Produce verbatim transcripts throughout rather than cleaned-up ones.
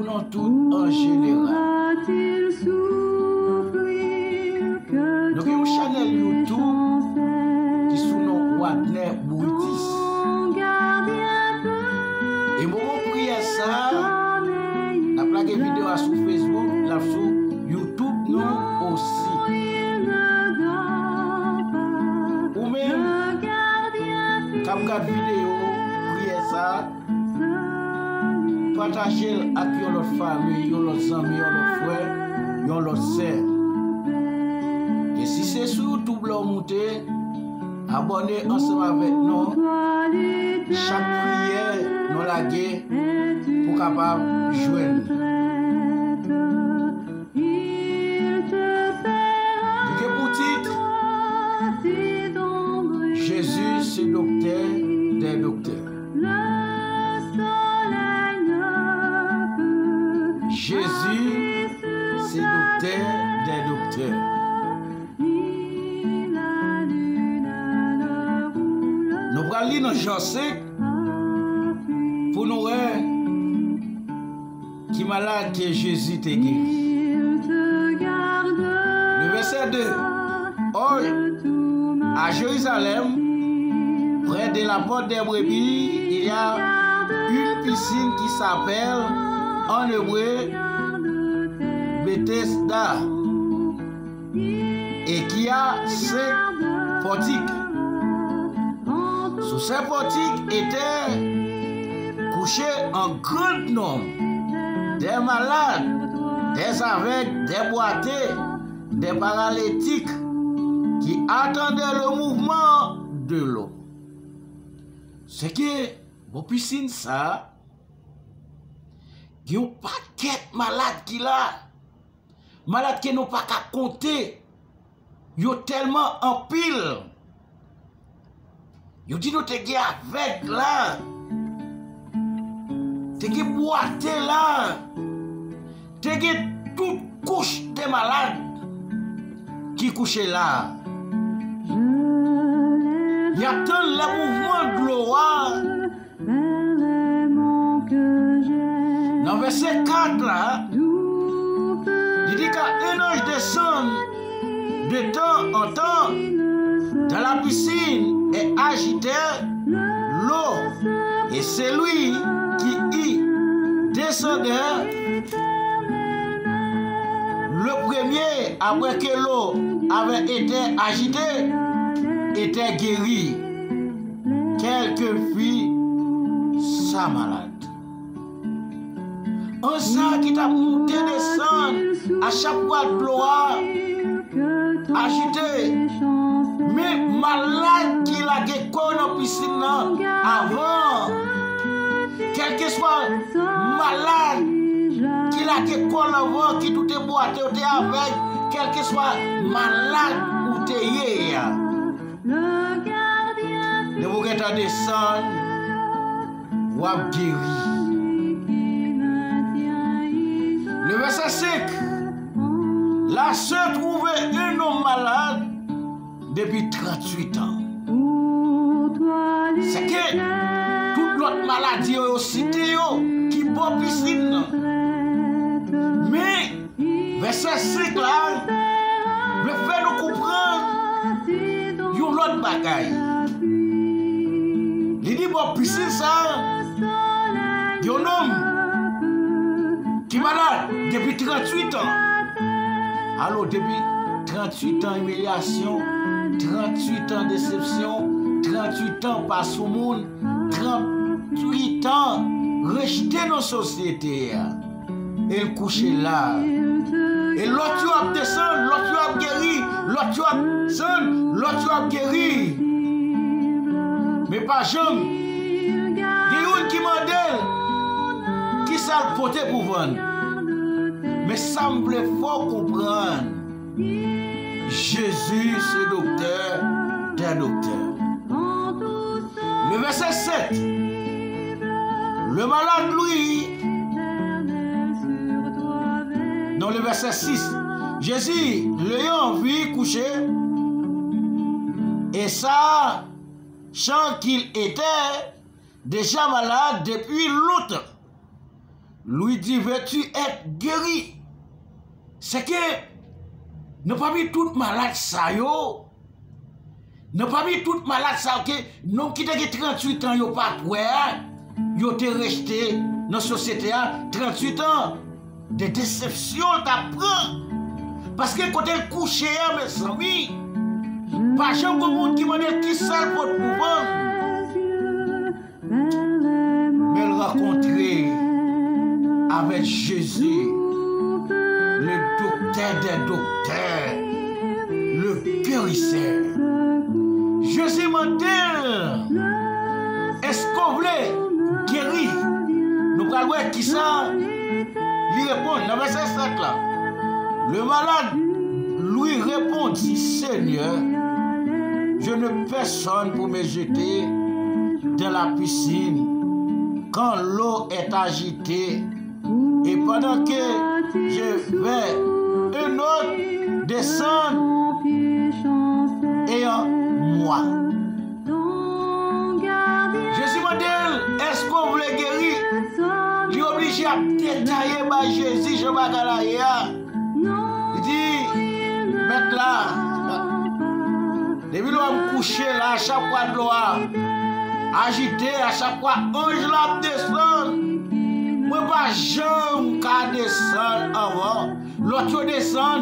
Nou tout an jeneral. Nou gen yon chanèl YouTube ki sou non Wadner Brutus. E moman priyè sa a, n ap lage videyo a sou Facebook, l ap sou YouTube nou osi. Ou menm k ap gad videyo priyè sa a, pataje l ak yon lòt fanmi, yon lòt zanmi, yon lòt frè, yon lòt sè. E si se sou YouTube la w moute, abòne ansanm avèk nou. Chak priyè nou lage pou kapab jwenn. Li gen pou tit, Jezi se doktè dè doktè. Jezi se doktè dè doktè. Nou pral li nan Jan senk pou nou wè ki malad ke Jezi te geri. Le verset deux. Or, à Jérusalem, près de la porte des brebis, il y a une piscine qui s'appelle en hébreu Bethesda et qui a cinq portiques. Sous ces portiques étaient couchés en grand nombre des malades, des aveugles, des boiteux, des paralytiques, qui attendaient le mouvement de l'eau. Se ke bò pisin sa a, gen yon pakèt malad ki la. Malad ke nou pa ka konte. Yo tèlman anpil. Yo di nou te gen avèg la. Te gen bwate la. Te gen tout kouch de malad ki kouche la. Y ap tann lè mouvman dlo a. Nan vèsè kat la, li di, car un ange descend de temps en temps dans la piscine et agitait l'eau, et celui qui y descendait le premier, après que l'eau avait été agitée, était guéri, quelle que fût sa malade. Anj sa ki t ap moute desann a chak fwa dlo a ajite. Men malad ki lage kò nan pisin nan avan, kèlkeswa malad ki lage kò l avan, ki tou te bwate, ou te avèg, kèlkeswa malad ou te ye a, depi w gentan desann, w ap geri. Le verset cinq. Là se trouvait un homme malade depuis trente-huit ans. Se ke tout lòt maladi yo, yo site yo ki bò pisin nan. Men, vèsè senk la, vle fè nou konprann yon lòt bagay. Li di bò pisin sa, yon nonm ki malad depi tranntuit an. Alò, depi tranntuit an imilyasyon, tranntuit an desepsyon, tranntuit an pa sou moun, tranntuit an rejte nan sosyete a. E l kouche la. E lòt yo ap desann, lòt yo ap geri, lòt yo ap desann, lòt yo ap geri. Men pa janm gen youn ki mande l kisa l pote pou vann. Men sa m vle fè w konprann, Jezi se doktè dè doktè. Le verset sept. Le malade, lui, non, le verset six. Jésus, l'ayant vu couché, et sachant qu'il était déjà malade depuis longtemps, Lui dit, veux-tu être guéri? Se ke nan pami tout malad sa yo, nan pami tout malad sa yo, ke nonm ki te gen tranntuit an yo pa t wè a, yo te rejte nan sosyete a tranntuit an. De desepsyon l t ap pran. Paske kote l kouche a, mezanmi, pa janm gen moun ki mande l kisa l pot pou vann. Men l rankontre avèk Jezi, le doktè dè doktè, le gerisè. Jezi mande l, èske w vle geri? Nou pral wè kisa li reponn nan vèsè sèt la. Le malade lui répondit, Seigneur, je n'ai personne pour me jeter dans la piscine quand l'eau est agitée, et pendant que je vais, un autre descend avant moi. Jezi mande l, èske w vle geri? Li oblije ap detaye bay Jezi jan bagay la ye a. Li di, mèt la, depi lè w wè m kouche la, a chak fwa dlo a ajite, a chak fwa anj la ap desann, mwen pa janm ka desann anvan lòt yo desann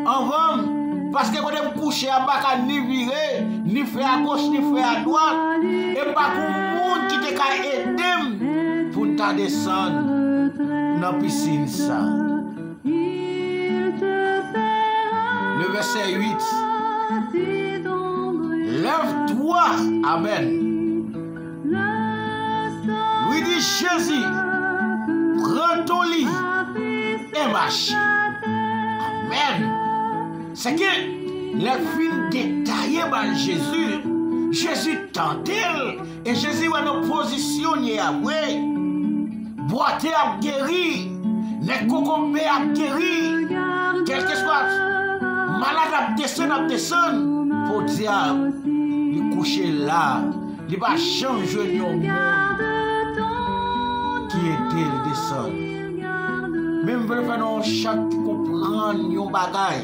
anvan m, paske kote m kouche a, m pa ka ni vire, ni fè agoch, ni fè adwat, e m pa gen moun ki te ka ede m pou n ta desann nan pisin sa. Le verset huit. Lève-toi, amen. Lui dit, Jésus, prends ton lit et marche. Amen. Se ke lè l fin detaye bay Jezi, Jezi tande l. E Jezi wè nan pozisyon l ye a vre. Bwate ap geri, nèg kokobe ap geri, kèlkeswa malad ap desann, ap desann, podyab, li kouche la, li pa janm jwenn yon moun ki ede l desann. Men m vle fè nou yon chak ki konprann yon bagay.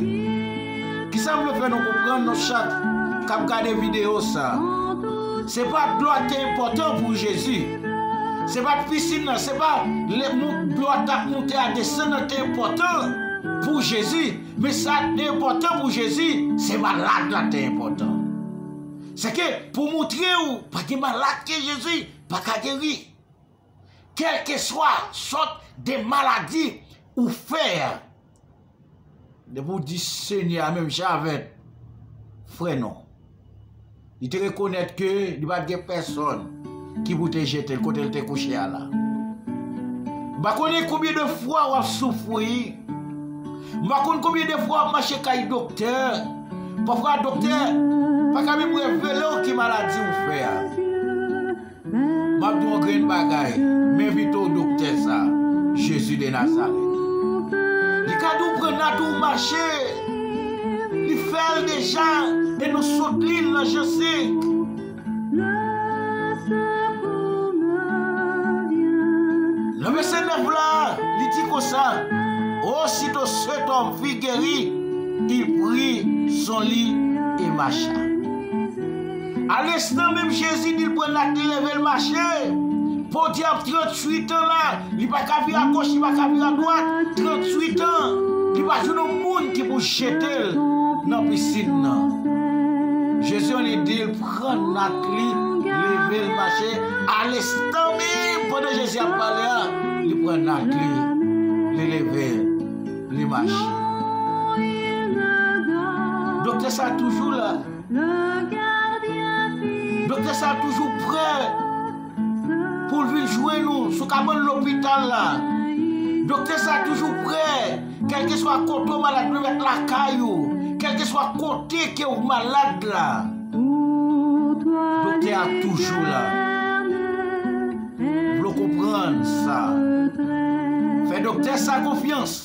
Kisa m vle fè nou konprann, nou chak k ap gade videyo sa? Se pa dlo a te enpòtan pou Jezi. Se pa t pisin nan, se pa lè moun dlo a t ap moute a desann nan te enpòtan pou Jezi. Men sa te enpòtan pou Jezi, se malad la te enpòtan. Se ke pou moutre w, pa gen malad ke Jezi pa ka geri. Kèlkeswa sòt de maladi ou fè a, depi w di Senyè a, menm jan avèk frè nou, li te rekonèt ke li pa t gen pèsòn ki pou te jete l kote l te kouche a la. M pa konnen konbyen de fwa w ap soufri. M pa konn konbyen de fwa w ap mache kay doktè. Pafwa doktè pa ka menm revele w ki maladi ou fè a. M ap di w yon grenn bagay, m envite w doktè sa, Jezi de Nazarèt. Li ka di w pran nati w mache, li fè l deja, e nou sot li l nan Jan senk. Nan vèsè nèf la, li di konsa, Aussitôt cet homme fut guéri, il prit son lit et marcha. Alenstan menm Jezi di l pran nati li leve l mache. Podyab tranntuit an la, li pa ka vire agoch, li pa ka vire adwat. Tranntuit an, li pa jwenn yon moun ki pou jete l nan pisin nan. Jezi annik di l pran nat li, leve l mache. Alenstan menm, pandan Jezi ap pale a, li pran nat li, li leve l, li mache. Doktè sa toujou la. Doktè sa toujou prè pou l vin jwenn ou sou kabann lopital la. Doktè sa toujou prè, kèlkeswa kote w malad, li mèt lakay ou, kèlkeswa kote ke w malad la. Doktè a toujou la. Vle w konprann sa. Fè doktè sa konfyans.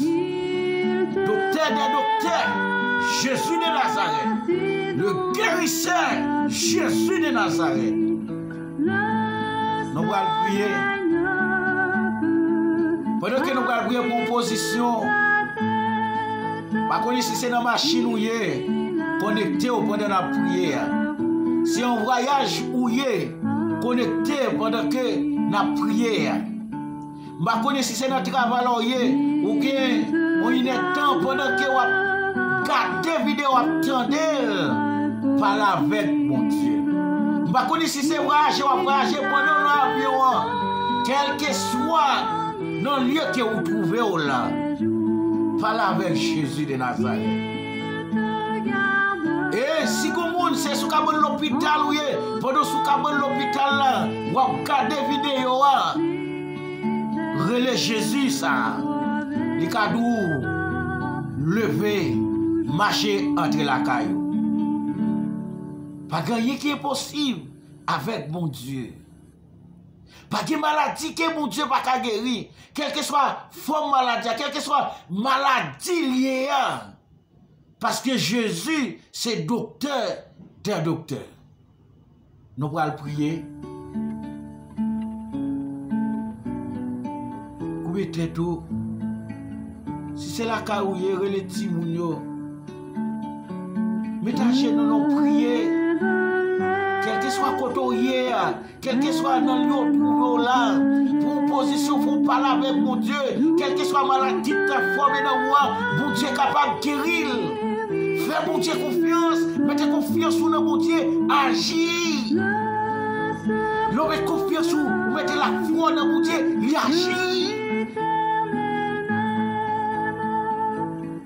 Doktè dè doktè, Jezi de Nazarèt. Le guérisseur, Jezi de Nazarèt. Nou pral priye. Pandan ke nou pral priye pou yon pozisyon, pa konnen si se nan machin ou ye, konekte w pandan n ap priye a. Si yon vwayaj ou ye, konekte pandan ke n ap priye a. M pa konnen si se nan travay la w ye, ou gen yon inèdtan pandan ke w ap gade videyo, w ap tande l, pale avèk Bondye. M pa konnen si se vwayaje w ap vwayaje pandan w nan avyon an, kèlkeswa nan lye ke ou twouve w la, pale avèk Jezi de Nazarèt. E si gon moun se sou kabann lopital ou ye, pandan w sou kabann lopital la, w ap gade videyo a, rele Jezi sa, li ka di w leve, mache, antre lakay ou. Pa gen anyen ki enposib avèk Bondye. Pa gen maladi ke Bondye pa ka geri, kèlkeswa fòm maladi a, kèlkeswa maladi l ye a. Paske Jezi se doktè dè doktè. Nou pral priye. Koube tèt ou. Si se lakay ou ye, rele timoun yo. Met ajenou nou priye. Kèlkeswa kote w ye a, kèlkeswa nan lye w twouve w la, pran yon pozisyon, fò w pale avèk Bondye. Kèlkeswa maladi k ta fòme nan ou a, Bondye kapab geri l. Fè Bondye konfyans, mete konfyans ou nan Bondye, aji. Lè w met konfyans ou, ou mete lafwa w nan Bondye, li aji.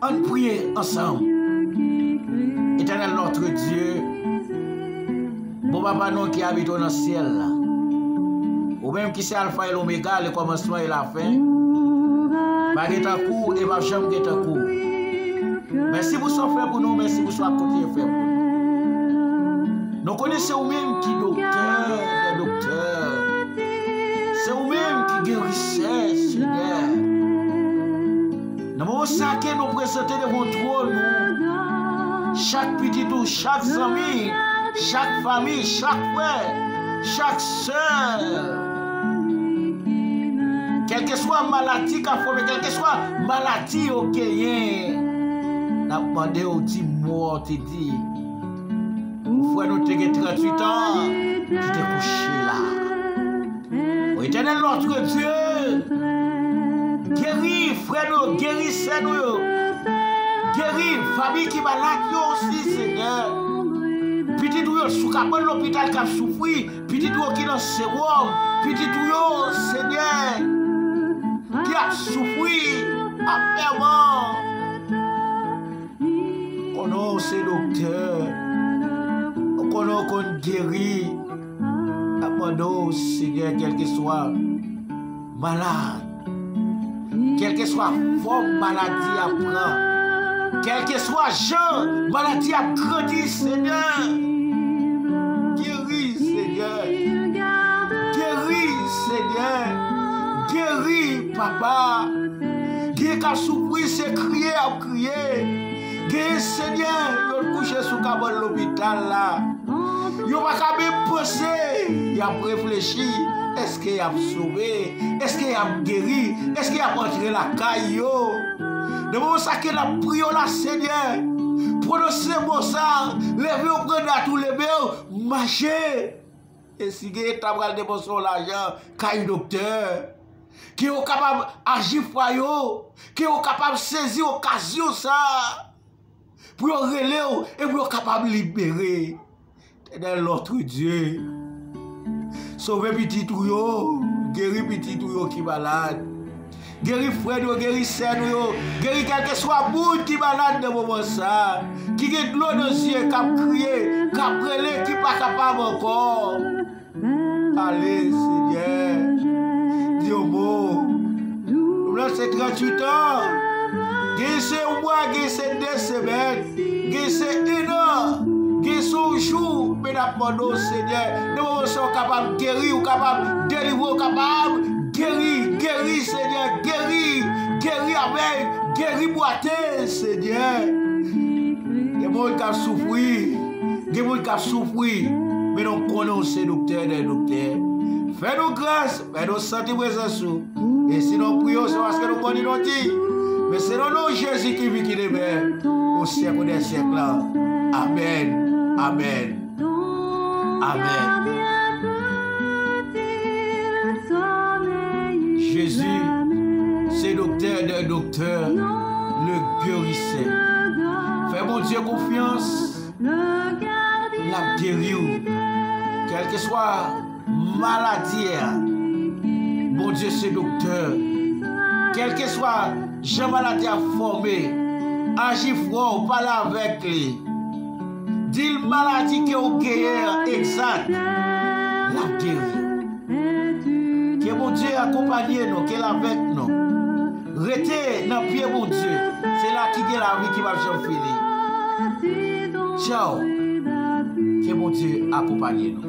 Ann priye ansanm. Éternel notre Dieu, bon Papa nou ki abite nan syèl la, ou menm ki se Alfa e Lomega, le kòmansman e lafen, pa gen tankou w e p ap janm gen tankou w. Mèsi pou sa w fè pou nou, mèsi pou sa w ap kontinye fè pou nou. Nou konnen se ou menm ki doktè dè doktè. Se ou menm ki gerisè, Senyè. Nan moman sa ke nou prezante devan twòn ou, chak pitit ou, chak zanmi, chak fanmi, chak frè, chak sè. Kèlkeswa maladi k ap fòme, kèlkeswa maladi yo genyen, n ap mande w di mo a w te di. Pou frè nou te gen tranntuit an, ki te kouche la. O Éternel notre Dieu, geri frè nou yo, geri sè nou yo. Geri fanmi ki malad yo osi, Senyè. Pitit ou yo sou kabann lopital k ap soufri, pitit ou yo ki nan sewòm, pitit ou yo, Senyè, ki ap soufri, ap fè mal. Konnen w se doktè, konnen w konn geri. N ap mande w, Senyè, kèlkeswa malad, kèlkeswa fòm maladi a pran, kèlkeswa jan maladi ap grandi, Senyè, geri, Senyè, geri, Senyè, geri, Papa. Gen k ap soufri, se kriye y ap kriye. Gen, Senyè, yo kouche sou kabann lopital la. Yo pa ka menm panse, y ap reflechi, èske y ap sove? Èske y ap geri? Èske y ap antre lakay yo? Nan moman sa ke n ap priye w la, Senyè, pwononse mo sa, leve w, pran dat ou, leve w, mache. E si gen eta pral depanse yon lajan kay doktè, ke yo kapab aji fwa yo, ke yo kapab sezi okazyon sa a pou yo rele w e pou yo kapab libere. Éternel notre Dieu, sove pitit ou yo, geri pitit ou yo ki malad. Geri frè nou yo, geri sè nou yo, geri kèlkeswa moun ki malad nan moman sa a, ki gen dlo nan zye, k ap kriye, k ap rele, ki pa kapab ankò. Ale, Senyè, di yon mo. Moun lan se tranntuit an. Gen se yon mwa, gen se de semèn, gen se en an, gen se yon jou, men n ap mande w, Senyè, nan moman sa w kapab geri, w kapab delivre, w kapab geri, geri, Senyè, geri, geri avèg, geri bwate, Senyè. Gen moun k ap soufri, gen moun k ap soufri, men nou konnen w se doktè dè doktè. Fè nou gras, fè nou santi prezans ou. E si nou priye w, se paske nou konn li, nou di, men se nan non Jezi ki viv, ki demè o syèk dè syèk la. Amèn. Amèn. Amèn. Jezi se doktè dè doktè, le gerisè. Fè Bondye konfyans, l ap geri w. Kèlkeswa maladi a, Bondye se doktè. Kèlkeswa jan maladi a fòme, aji fwè w, pale avèk li. Di l maladi ke w genyen an egzak, l ap geri. Ke Bondye akonpanye nou, ke l avèk nou. Rete nan pye Bondye. Se la ki gen lavi ki p ap janm fini. Tchaw. Ke Bondye akonpanye nou.